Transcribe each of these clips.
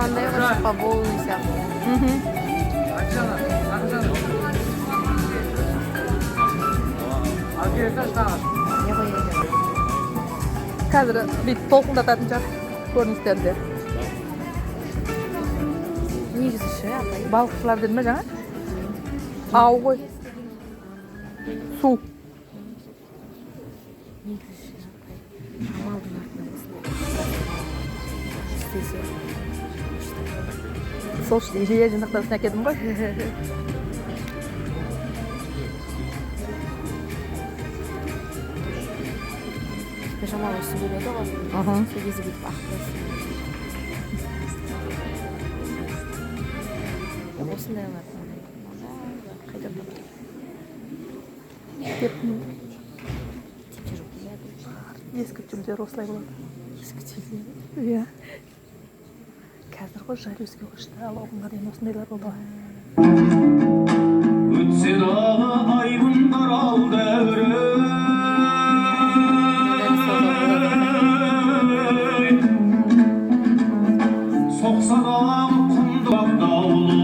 Мынау андай ғой, шпаболный сияқты. Не ғой енді? Қазір бүйтіп толқындататын шығар көріністерде. Негізі ше, апай. Балықшылар деді ме жаңа? Ау ғой. Су. Негізі ше, апай. Шамалдың артынан осындай істесе. Сол жия жинақтасын әкелдім ғой. Типа шамал су береді ғой. Сол кезде бүйтіп ағып қойсын. Осындайлар қайда таптың? Деп Тепте жоқ, иә. Ескі тюльдер осылай болады. Ескі тюльдер. Иә. Қазір ғой жалюзге көшті, ал оғанға дейін осындайлар болды ғой. Өтсе дағы айбындар ал дәурен, соқса дағы құмды дауылы,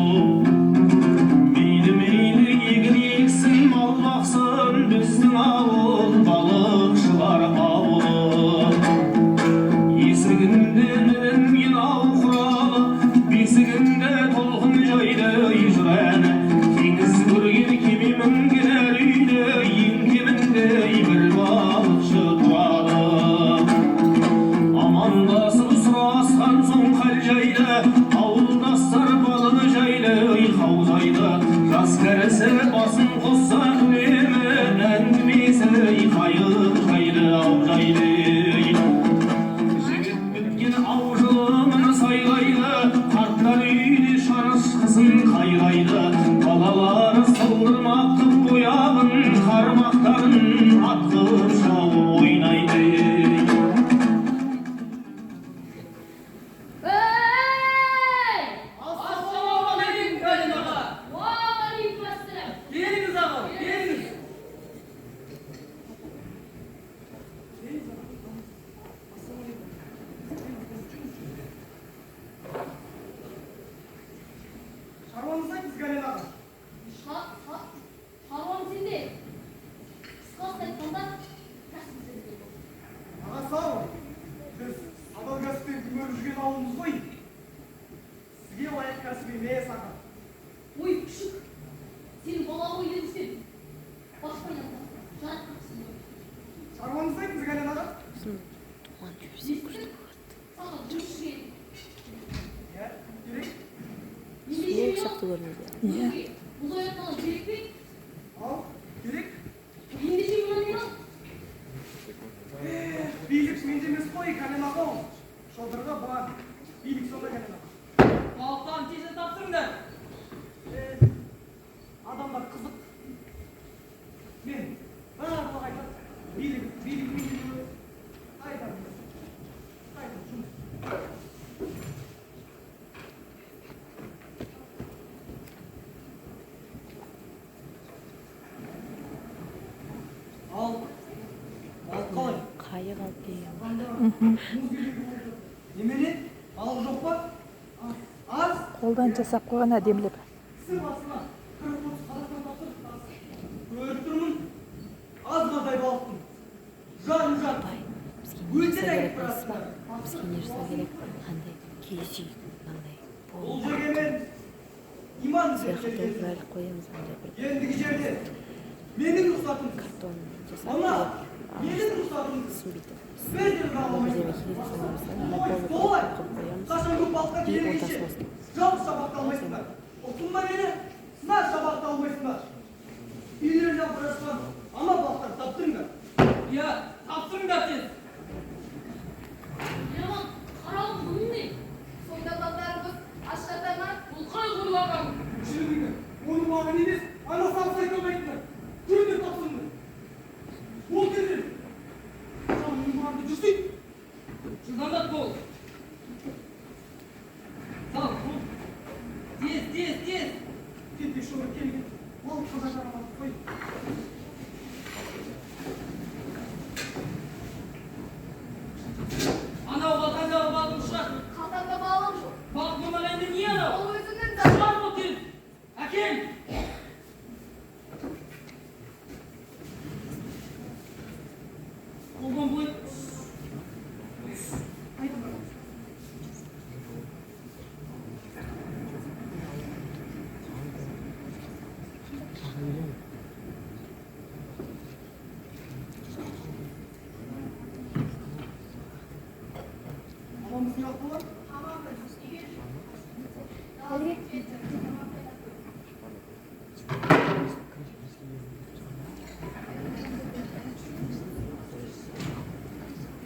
мейлі, мейлі, егін ексін, мал бақсын, біздің ауыл балықшылар ауылы. Есігінде ілінген ау құралы, бесігінде толқын жайды жыр әні, теңіз көрген, кеме мінген, әр үйде ең кемінде бір балықшы тұрады. Амандасып сұрасқан соң хал жайды, ауылдастар балық жайлы қаузайды. Жас кәрісі басын қосса, үнемі әңгімесі қайық жайлы, ау жайлы. Жігіт біткен ау жылымын сайлайды, қарттар үйде шанышқысын қайрайды, балалары сылдырмақ қып бояғын, қармақтарын атқып шауып ойнайды. Ей! Ассалаумағалейкум, Кәлен аға! Уағалейкумассалам. Келіңіз, аға, келіңіз. Шаруаңыз айтыңыз, Гален аға. Шаруам сенде. Қысқасын айтқанда, кәсіп сенде. Аға, сау. Біз адал кәсіппен күн көріп жүрген ауылмыз ғой. Сізге лайық кәсіп емес, аға. Ой, күшік. Сен бала ғой елсің. Башпайдан жаратқансың. Шаруаңызды айтыңыз, Гален аға. Сосын оған жіберсек, күшті болады. Саған жұмыс керек. Иә, керек. Ендеше Сұлу сияқты көрінеді. Иә. Мұз оятқан керек пе? Ал, керек. Ендеше мынандай ал. Билік менде емес қой, Кәлен аға. Шодырға бар. Билік сонда, Кәлен аға. Балықтан тез тапсырыңдар. Адамдар қызық. Мен барлығы айтады. Билік, билік менде деп. Қайда жұмыс? Қайда жұмыс? Ал, балық қалай? Қайық алып келген. Немене? Балық жоқ па? Аз. Қолдан жасап қойған әдемілеп. Кісі басына 40-30 қазақтан тапсырып, көріп тұрмын. Азғантай балықтың. Жарым жарты. Апай, бізге не Өте жасау де керек кетіп білесіз ба? барасыңдар. Бізге не жасау керек? Андай киіз үй, мынандай Бұл пол. жерге мен иман Сол іздеп жаққа келгенмін. толтырып қоямыз андай бір Ендігі жерде менің рұқсатымсыз. картон жасап Мына қойып, менің рұқсатымсыз. сосын бүйтіп Бірден бірдеме алмайсыңдар. кигізе саламыз да, мынандай Солай, пол солай. қойып қоямыз. Қашан көп балыққа И келгенше ортасын осылай. жалғыз шабақты алмайсыңдар. Ұқтың ба мені? Сына шабақты алмайсыңдар. Үйлеріне апара жатқан ана балықтарды таптырыңдар. Иә, тапсырыңдар тез. Ерлан, қарауым, бұның не? Сонда балдарымыз аш жата ма? Бұл қай қорлаған? Жібіңдер. Оны маған емес, ана сағыз айта алмайтындар. Жүріңдер, тапсырыңдар. Ол тезірек. Жаным барды, жүрсей. Жылдамдат бол. Сал, бол. Тез, тез, тез. Тентек шоғыр келген. Балық қаза жарамады қой. Анау қалтаңдағы балығын шығар. Қалтамда балым жоқ. Балық Ақболат? Аманбыз, үйге жүр. Далаға кетті, тамақ қайда қой.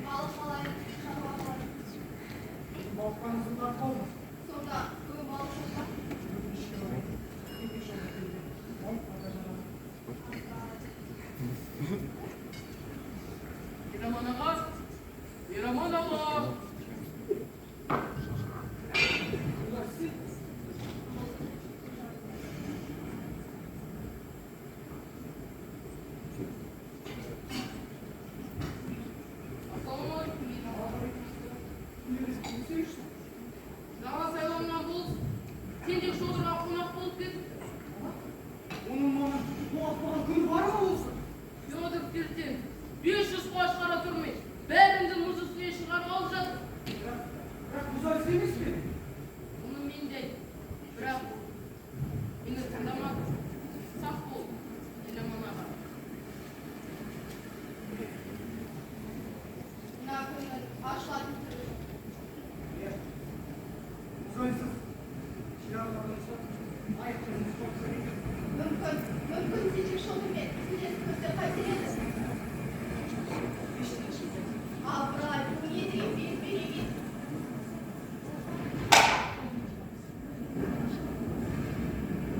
Мал қалай, шаруа қалай? Балыққаны сылтап қалды. Сонда бүгін балық жоқ па? Өкінішке орай, тентек шалды келді. Балыққа да жарамады. Еламан аға, Еламан аға. Олар сен Ассалаумағалейкум, Еламан. Үйлеріңіз. Жаңа сайланған болыс тентек шодырға қонақ болып кетіпті. Оның маған қуат болған күні бар ма осы? Федор ертең 500 қуаш қара тұрмай, бәріңді мұз үстіне шығарып алып жатыр. Бірақ мұзарыс емес пе? Оны мен де айттым. Бірақ мені тыңдамады. Сақ бол, Еламан аға. Мына күннің ашылатын түрі жоқ. Иә. Мұзайсыз. Ширағын ұстап, аяқтарын ұстап екен. Мүмкін тентек шодырмен тілдесіп көрсе қайтер еді. Абырай, бұл не деген безберекет?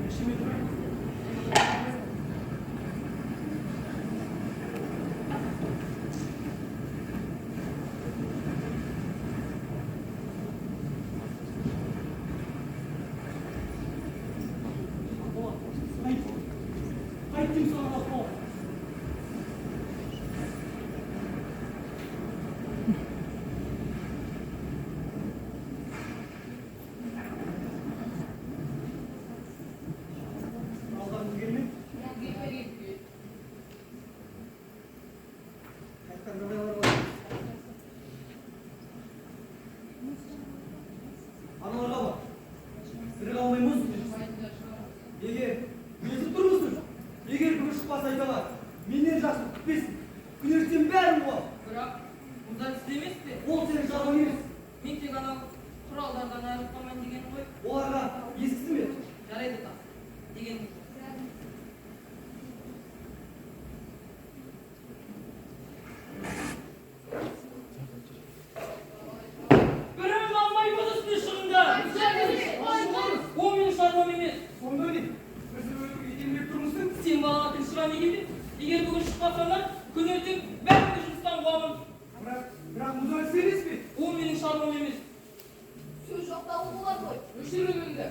Ішіме тұрайын. Ақболат, айт. Айт деймін саған, Ақболат. Алдарыңыз келме? Келмеген күйі. Қайтқан жағдайлар бар. Аналарға бар. Тірі қалмай мұз үстіне шықсын. Байында шығамыз. Егер естіп тұрмысың? Егер бүгін шықпаса айталар, менен жақсылық күтпесін. Күн ертең бәрін қуады. Бірақ мұза емес пе? Ол сенің шаруаң емес. Мен тек анау құралдардан айырылып қалмайын дегенім ғой. Оларға ескісі ме? Жарайды тас. Дегенім жоқ. Бірін алмай мұз үстіне шығыңдар. Ол менің шаруам емес. Сонда не? Бізді өлуге икемдеп тұрмысың? Сен балаға тіл шыға неге бе? Егер бүгін шықпасаңдар, күн ертең бәріңді жұмыстан қуамын. Бірақ мұзарысы емес пе? Ол менің шаруам емес. Сөз жоқ дауыл болады ғой. Өшір үніңді.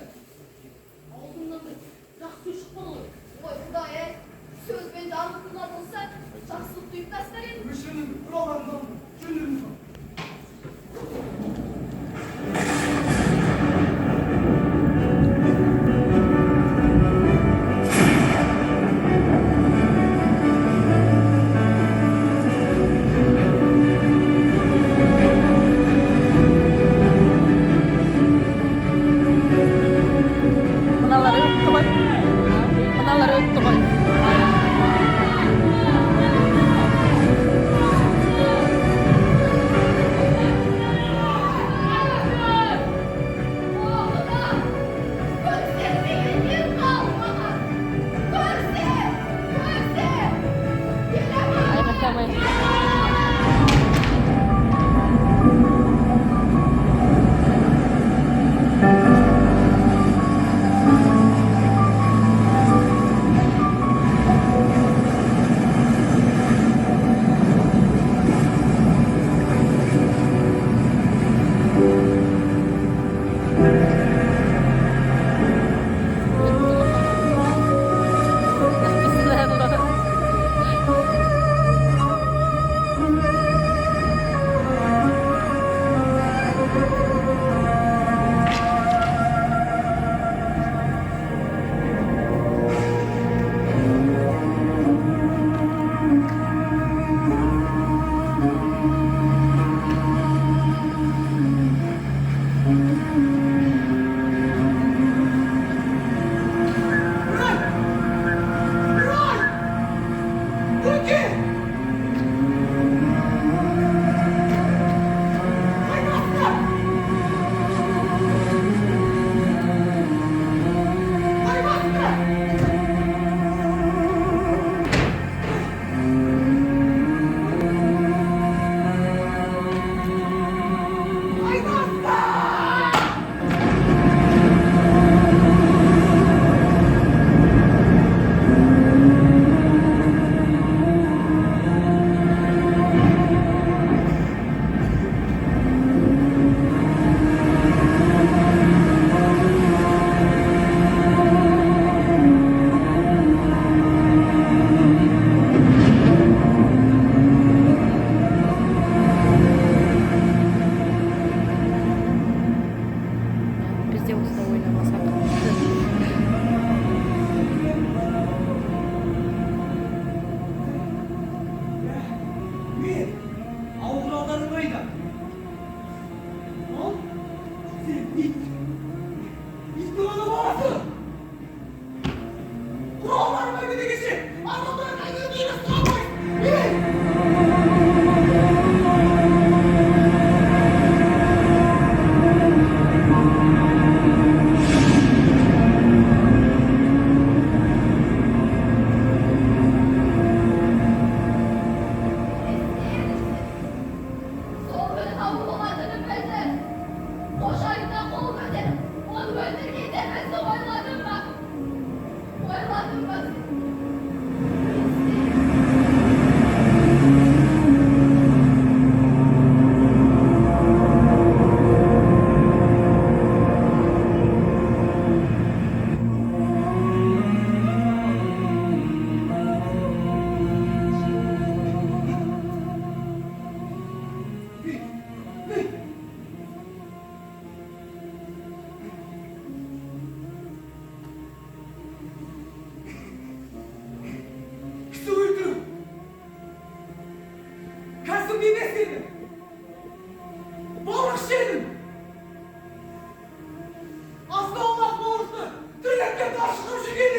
Аузыңнан бір жақсы сөз шықпады ғой. Ой, Құдай-ай, сөзбен жаным тынар болса, жақсылық түйіп тастар едім. Өшірінің құралдарыңды алыңдар. Жөндеріңіз бар. Мыналар өтті ғой. Мыналар өтті ғой. Көрсетпеген не қалды маған? Көрсет! Көрсет! Еламан! Айғайламай. Ит. Иттің ана баласы. Құралдарыма дегенше, адамдар қайда сұрамайсың. Ей! Сол күні тауып болатынын білді. Қожайынына қол көтеріп, оны өлтіргенде бізді ойладың ба? Ойладың ба сен? Не істеймін? Кісі өлтіру. Кәсіп емес еді. Балық ішемін. Астауылақ балықты тірлікке тас шығып жүрген.